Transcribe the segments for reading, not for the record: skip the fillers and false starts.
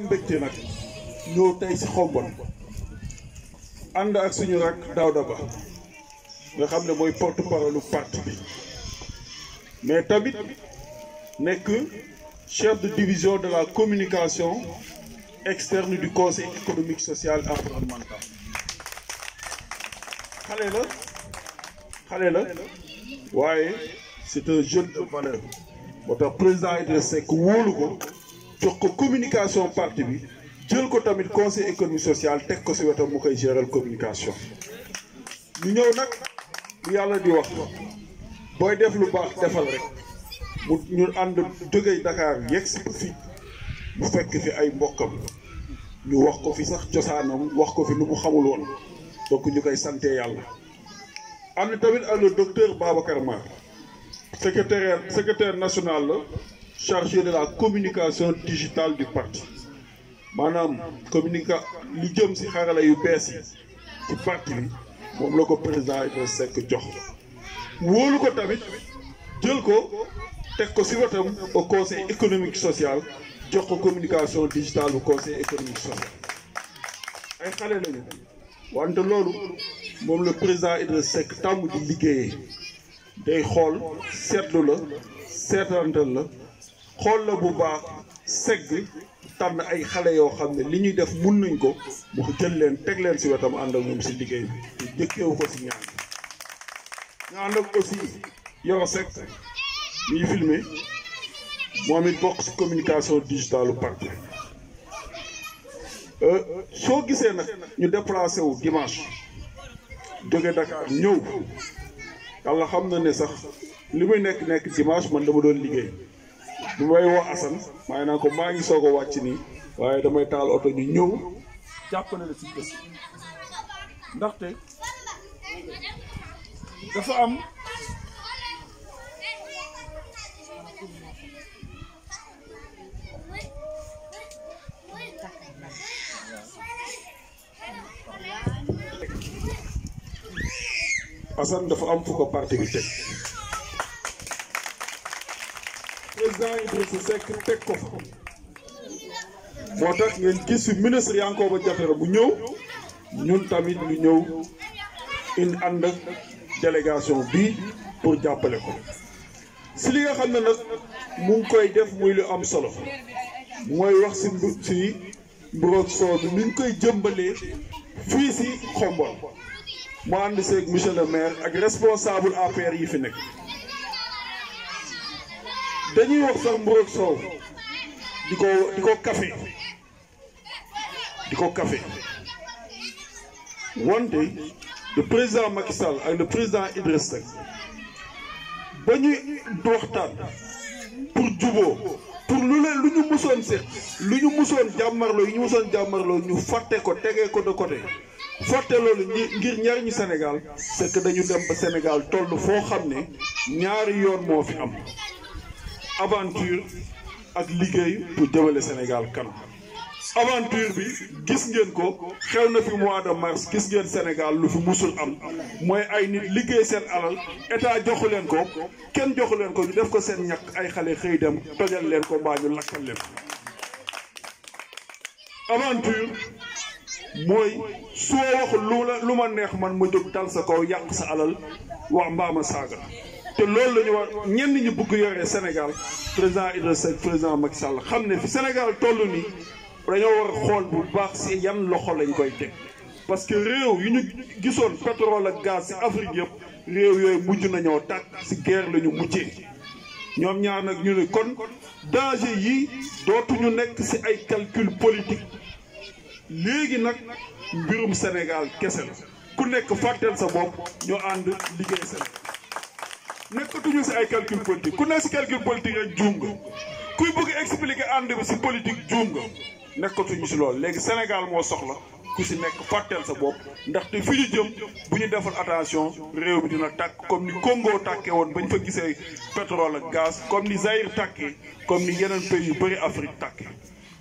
mbégte nag ñëw tey si Xombol ànd ak suñu rak Daouda Ba nga xam ne mooy porte-parole parti bi mais tamit nekk chef de division de la communication externe du conseil économique social et environnemental. xale la waaye c'est un jeune de valeur moo tax président Idrissa Seck wóolu ko jox ko communication parti bi jël ko tamit conseil économique social teg ko si wetam mu koy gérer communication. ñu ñëw nag lu yàlla di wax booy def lu baax defal rek mu ñu ànd jógee Dakar yegg si fi mu fekk fi ay mbokkam ñu wax ko fi sax cosaanam wax ko fi lu mu xamul woon donc ñu koy sante yàlla. ànd tamit ak le docteur Babacar Mar secrétaire national la chargé de la communication digitale du parti maanaam li jëm si xarala yu bees yi ci parti bi moom la ko président Idrissa Seck jox. wóolu ko tamit jël ko teg ko si wetam au conseil économique social jox ko communication digitale bu conseil économique social. ay xale lañu wante loolu moom le président Idrissa Seck tàmm di liggéeyee day xool seetlu la seetantal la xool la bu baax segg tànn ay xale yoo xam ne li ñuy def mun nañ ko mu jël leen teg leen si wetam ànd ak ñoom si liggéey bi te jëkkeewu ko si ñaan ñu ànd ak aussi Yoro Seck ñuy filmé moom it bokk si communication digitale parti soo gisee nag ñu déplacé wu dimanche jóge Dakar ñëw yàlla xam na ne sax li muy nekk dimanche man dama doon liggéey bi may woo Assane maa ngi naan ko maa ngi soog a wàcc nii waaye damay taal oto ñu ñëw jàpp na la si bés ndaxte dafa am Assane dafa am fu ko parti bi teg président Idrissa Seck teg ko fa moo tax ngeen gis fi ministre Yankhoba Diattara bu ñëw ñun tamit ñu ñëw ànd ak délégation bi pour jàppale ko si li nga xam ne nag mu ngi koy def muy lu am solo mooy wax si mburoog soow bi ni ñu koy jëmbalee fii si Xombol mu ànd seeg monsieur le maire ak responsable APR yi fi nekk dañuy wax sax mburoog soow di ko café wante le président Macky Sall ak le président Idrissa Seck ba ñuy waxtaan pour juboo pour lu ñu musoon seet lu ñu musoon jàmmarloo ñu fàtte ko tegee ko de côté fàtte loolu ngir ñaar ñi Sénégal c'est que dañu dem ba Sénégal toll foo xam ne ñaari yoon moo fi am aventure ak liggéey pour jëmale Sénégal kanam. aventure bi gis ngeen ko xew na fi mois de mars gis ngeen Sénégal lu fi musul am mooy ay nit liggéey seen alal état joxu leen ko kenn joxu leen ko ñu def ko seen ñàkk ay xale xëy dem tojal leen ko mbaa ñu lakkal leen ko. aventure mooy soo waxul lu ma neex man ma jóg dal sa kaw yàq sa alal wax mbaama saaga te loolu la ñu war ñenn ñi bëgg yoree Sénégal président Idrissa Seck président Macky Sall xam ne fi Sénégal toll nii dañoo war a xool bu baax si yan loxo lañ koy teg parce que réew yu ñu gisoon pétrole ak gaz si Afrique yëpp réew yooyu mujj nañoo tàkk si guerre la ñu mujjee ñoom ñaar nag ñu ne kon danger yi dootuñu nekk si ay calcul politique léegi nag mbirum Sénégal kese la ku nekk fàtteel sa bopp ñu ànd liggéey Sénégal nekkatuñu si ay calcul politique ku nekk si calcul politique rek juum nga kuy bëgg expliquer ànd bi si politique juum nga nekkatuñu si loolu léegi Sénégal moo soxla ku si nekk fàtteel sa bopp ndaxte fi ñu jëm bu ñu defal attention réew mi dina tàkk comme ni Congo tàkkee woon bañ fa gisee pétrole ak gaz comme ni Zaïre tàkkee comme ni yeneen pays yu bëri Afrique tàkkee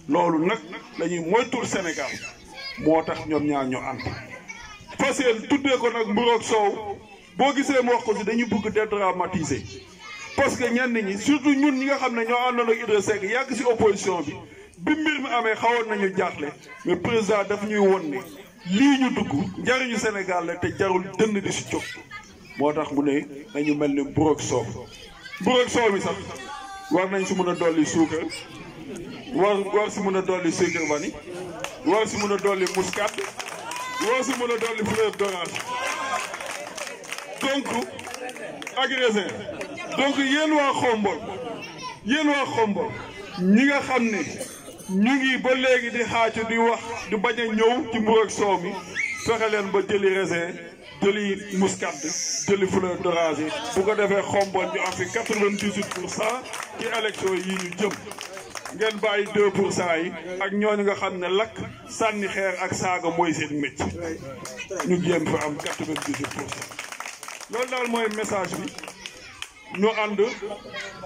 loolu nag lañuy moytul Sénégal moo tax ñoom ñaar ñu ànd fas yéene tuddee ko nag mburoog soow boo gisee mu wax ko si dañuy bëgg dédramatiser parce que ñenn ñi surtout ñun ñi nga xam ne ñoo àndoon ak Idrissa Seck yàgg si opposition bi bi mbir mi amee xawoon nañu jaaxle mais président daf ñuy won ne lii ñu dugg njariñu Sénégal la te jarul dënn di si jóg moo tax mu ne nañu mel ni mburoog soow mi sax war nañ si mën a dolli suukar war si mën a dolli sucre vanille war si mën a dolli muscade war si mën a dolli fleur d'orange donc ak raisin donc yéen waa Xombol ñi nga xam ne ñu ngi ba léegi di xaacu di wax di bañ a ñëw ci mburoog soow mi fexe leen ba jëli raisin jëli muscade jëli fleur d'oranger bu ko defee Xombol ñu am fi 98% ci élection yi ñu jëm ngeen bàyyi 2% yi ak ñooñu nga xam ne lakk sànni xeer ak saaga mooy seen métier ñu jéem fa am 98%. loolu daal mooy message bi ñu ànd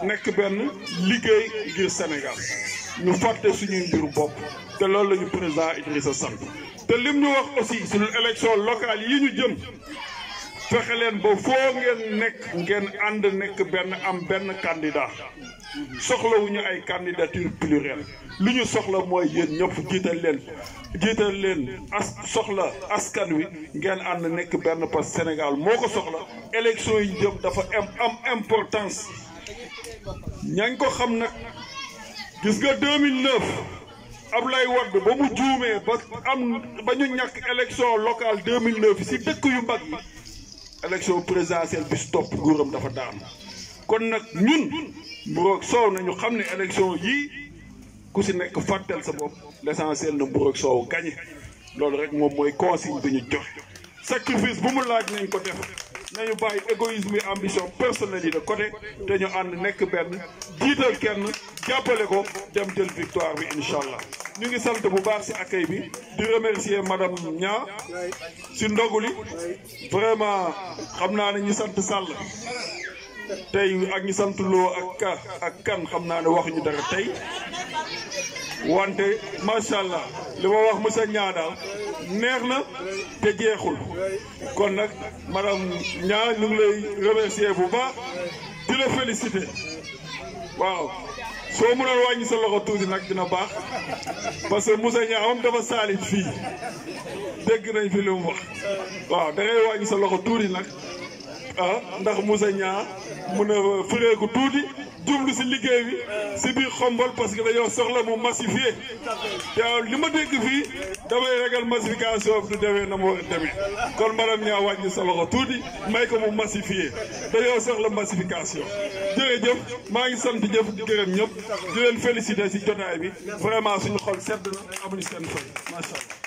nekk benn liggéey ngir Sénégal ñu fàtte suñuy mbiru bopp te loolu la ñu président Idrissa sant te lim ñu wax aussi suñu élection locale yi ñu jëm fexe leen ba foo ngeen ànd nekk benn am benn candidat soxlawuñu ay candidature plurielle lu ñu soxla mooy yéen ñëpp jiital leen soxla askan wi ngeen ànd nekk benn parce que Sénégal moo ko soxla élection yi jëm dafa am importance ñañ ko xam nag gis nga 2009 Ablaye Wade ba mu juumee ba ñu ñàkk élection locale 2009 si dëkk yu mag yi élection présidentielle bi stop nguuram dafa daan kon nag ñun mburoog soow nañu xam ne élection yii ku si nekk fàttel sa bopp l'essentiel na mburoog soow gagné loolu rek moom mooy consigne bi ñu joxe sacrifice bu mu laaj nañ ko def nañu bàyyi égoïsme et ambition personnelle yi de côté te ñu ànd nekk benn jiital kenn jàppale ko dem jël victoire bi incha allah. ñu ngi sant bu baax si accueil bi di remercier madame Nia si ndoguli vraiment xam naa ne ñu sant Sall tey ak ñu sant Lo ak kan xam naa ne waxuñu dara tey wante macha allah li ma wax monsieur Nia daal neex na te jeexul kon nag madame Nia ñu ngi lay remercier bu baax di la féliciter waaw soo mënoon wàññi sa loxo tuuti nag dina baax parce que Moussa Nia moom dafa saalit fii dégg nañ fi li mu wax waaw da ngay wàññi sa loxo tuuti nag ndax Moussa Nia mën a fireeku tuuti jublu si liggéey bi si biir Xombol parce que dañoo soxla mu massifier te li ma dégg fii damay ragal massification bi du demee na mu war a demee kon madame Nia wàññi sa loxo tuuti may ko mu massifier dañoo soxla massification jërëjëf maa ngi sant jëf di gërëm ñëpp di leen féliciter si jotaay bi vraiment suñu xol sedd na amuñu seen fay macha allah.